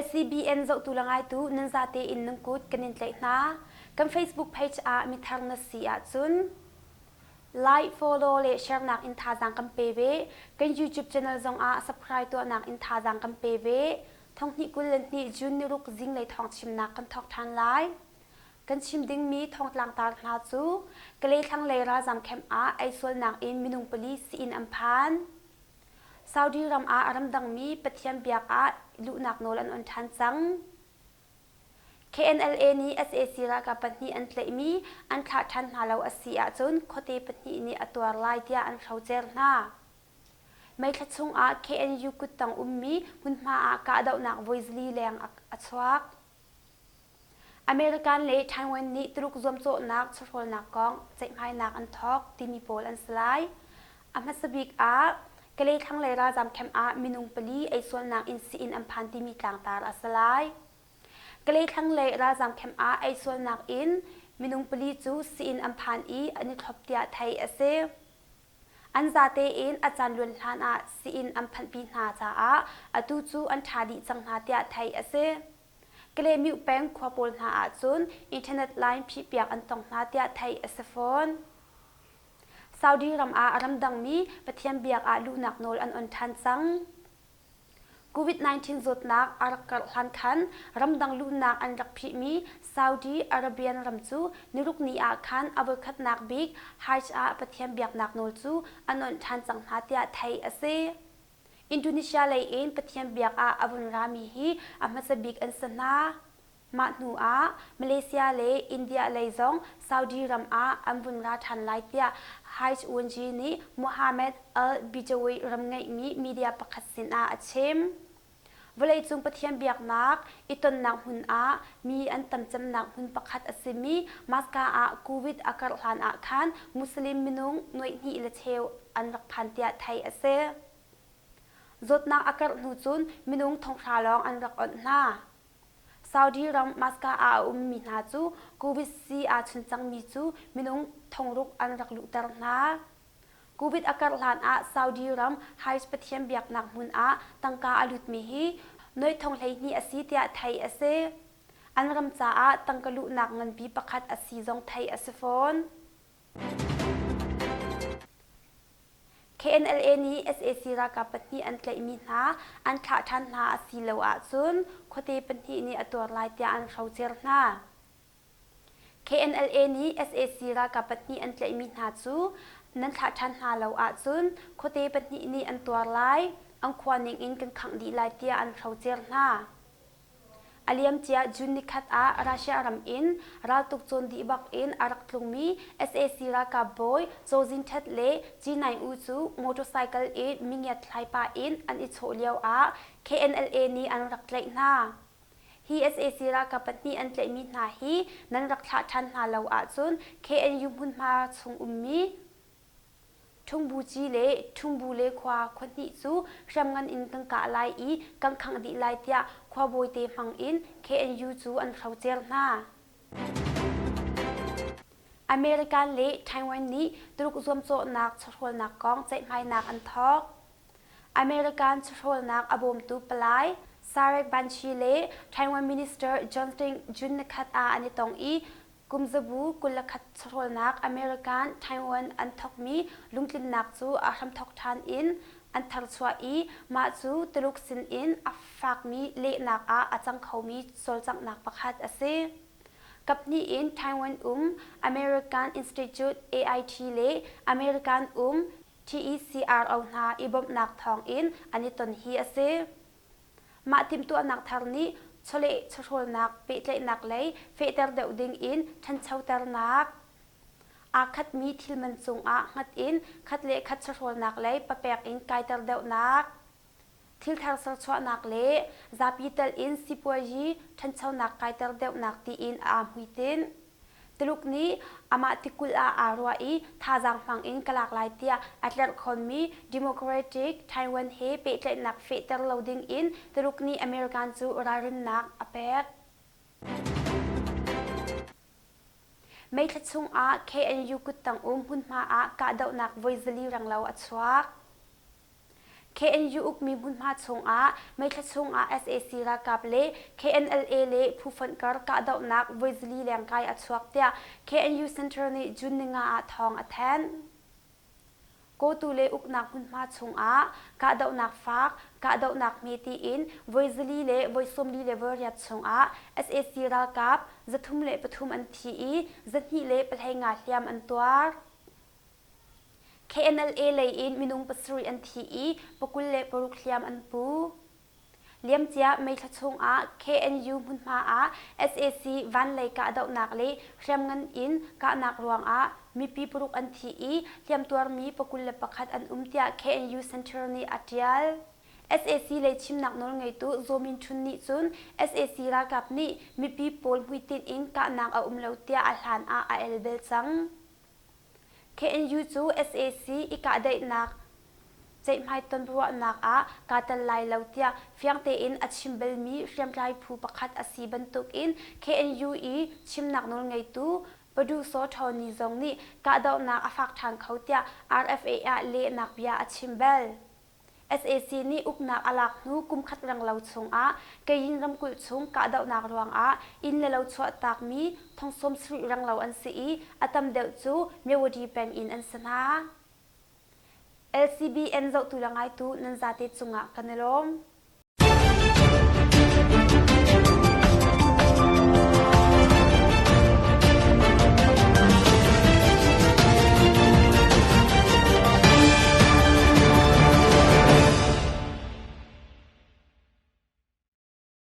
LCBN zohtu le ngaitu nan zate in nan kut kan in tlaih hna. Kan Facebook page ah mithar na si ahcun like, follow le share nak in thazaang kan pe ve. Kan YouTube channel zong ah subscribe tuahnak in thazaang kan pe ve. Thonghnih 22 June niruk zinglei thawng chimnak kan thawk ṭhan lai. Kan chim dingmi thawngtlangtar hna cu Kalay thlanglei ralzam camp ah eisualnak in minung pali sii-inn an phan. Saudi ram ah ramdangmi Pathian biak ah luhnak nawl an on ṭhan cang. KNLA nih sac ralkap pahnih an tlaihmi an thlah ṭhan hna lo a si ahcun khuate pahnih nih a tuar lai tiah an hrocer hna. May thla chung ah KNU kuttang ummi hmunhma ah kahdohnak voi zali leng a chuak. American le Taiwan nih Tuluk zuamcawhnak chawhrawlnak kong ceihmainak an thawk timi pawl an si lai. A hmasa bik ah Kalay thlanglei ralzam camp ah minung pali eisualnak in sii-inn an phan timi tlangtar a si lai. Kalay thlanglei ralzam camp ah eisualnak in minung pali cu sii-inn an phan i an i thlop tiah theih a si. An zate in a caan luan hlan ah sii-inn an phanhpi hna caah atu cu an ṭha dih cang hna tiah theih a si. Kalemyuh peng khua pawl hna ahcun internet line phihpiak an tong hna tiah theih a si fawn. Saudi ram ah ramdangmi Pathian biak ah luhnak nawl an on ṭhan cang. COVID-19 zawtnak a rak karh hlan khan ramdang luhnak an rak phihmi Saudi Arabian ram cu nirukni ah khan a voikhatnak bik Hajj ah Pathian biaknak nawl cu an onh ṭhan cang hna tiah theih a si. Indonesia lei in Pathian biak ah a vun rami hi a hmasa bik an si hna. Mah hnu ah Malaysia le India lei zong Saudi ram ah an vun ra ṭhan lai tiah Hajj Wunji nih Mohammed Al-Bijawi ram ngeihmi media pakhat sinah a chim. Vawleicung Pathian biaknak i tonnak hmun ah mi an tam cemnak hmun pakhat a simi Maska ah COVID a karh hlan ah khan Muslim minung nuaihnih le cheu an rak phan tiah theih a si. Zawtnak a karh hnu cun minung thonghra lawng an rak onh hna. Saudi ram Maska ah a ummi hna cu COVID sii aa chun cangmi cu minung thongruk an rak luhter hna. Covid a karh hlan ah Saudi ram Hajj pathian biaknak hmun ah tangka a lutmi hi noi thong 12 a si tiah theih a si. An ram caah tangka luhnak nganpi pakhat a si zong theih a si fawn. KNLA nih sac ralkap pahnih an tlaihmi hna an thlah ṭhan hna a si lo ahcun khuate pahnih nih a tuar lai tiah an hrocer hna. KNLA nih sac ralkap pahnih an tlaihmi hna cu nan thlah ṭhan hna lo ahcun khuate pahnih nih an tuar lai, an khua ning in kan khangh dih lai tiah an hrocer hna. A liamcia June nikhat ah Russia ram in raltuk cawn dih bak in a rak tlungmi sac ralkap bawi Zaw Zin Htet le Ci Naing U cu motorcycle in mingiat thlai pah in an i chawh lio ah KNLA nih an rak tlaih hna. Hi sac ralkap pahnih an tlaihmi hna hi nan rak thlah ṭhan hna lo ahcun KNU hmunhma chung ummi Ṭhungbuci le Ṭhungbu le khua khuahnih cu hriamngan in kan kah lai i kan khangh dih lai tiah khuabawite hmang in KNU cu an hrocer hna. American le Taiwan nih Tuluk zuamcawhnak chawhrawlnak kong ceihmainak an thawk. American chawhrawlnak a bawmtu palai Sarek Banchi le Taiwan Minister John Ting June nikhat ah an i tong i kumzabu 21 chawhrawlnak American Taiwan an thawkmi lungtlinnak cu a hramthawk ṭhan in an tharchuah i mah cu Tuluk sinin a fakmi lehnak ah a cang khomi cawlcanghnak pakhat a si. Kaphnih in Taiwan um American Institute AIT le American um TECRO hna i bawmhnak thawngin an i ton hi a si. Mah timhtuahnak thar nih chawleh chawhrawlnak pehtlaihnak lei fehter deuh ding in ṭhanchoternak, aa khatmi thilman cungah hngat in khat le khat chawhrawlnak lei papek in kaiter deuhnak, thilthar serchuahnak le zapi tel in sipuazi ṭhanchonak kaiter deuhnak tiin aa hmuitinh. Tuluk nih amah tikulh ah aa ruah i thazaang hmang in ka lak lai tiah a tlerhkhawnmi Democratic Taiwan he pehtlaihnak fehter lo ding in Tuluk nih American cu ralrinnak a pek. May thla chung ah KNU kuttang um hmunhma ah kahdohnak voi 400 renglo a chuak. KNU ukmi hmunhma chungah May thla chungah sac ralkap le KNLA le phufonh kar kahdohnak voi zali lengkai a chuak tiah KNU Center nih June ninga ah thawng a thanh. Kawtu le uknak hmunhma chungah kahdohnak fak, kahdohnak hme tiin voi zali le voi 40 le voi riat chungah sac ralkap 303 an thi i 215 hliam an tuar. KNLA lei in minung pasarih an thi i 26 hliam an pu. Liamcia May thla chungah KNU hmunhma ah sac vanlei kahdohnak le hriamngan in kahnak ruangah mipi paruk an thi i hliamtuarmi 21 an um tiah KNU Center nih a ṭial. Sac lei chimnak nawlngeitu Zaw Min Htun nih cun sac ralkap nih mipi pawl hmuitinh in kahnak a um lo tiah a hlan ah a el bel cang. KNU cu sac i kahdaihnak ceihmai tonruahnak ah kaa tel lai lo tiah fiang tein a chim balmi hriamtlai phu pakhat a si bantukin KNU i chimnak nawlngeitu Padu Saw Tony zong nih kahdohnak a fak ṭhan kho tiah RFA ah lehnak bia a chim bal. Sac nih uknak a lak hnu kumkhat renglo chungah Kayin ramkulh chung kahdohnak ruangah inn le lo chuahtakmi thong 70 renglo an si i a tam deuh cu Myawaddy peng in an si hna. LCBN zohtu le ngaitu nan zate cungah kan i lawm.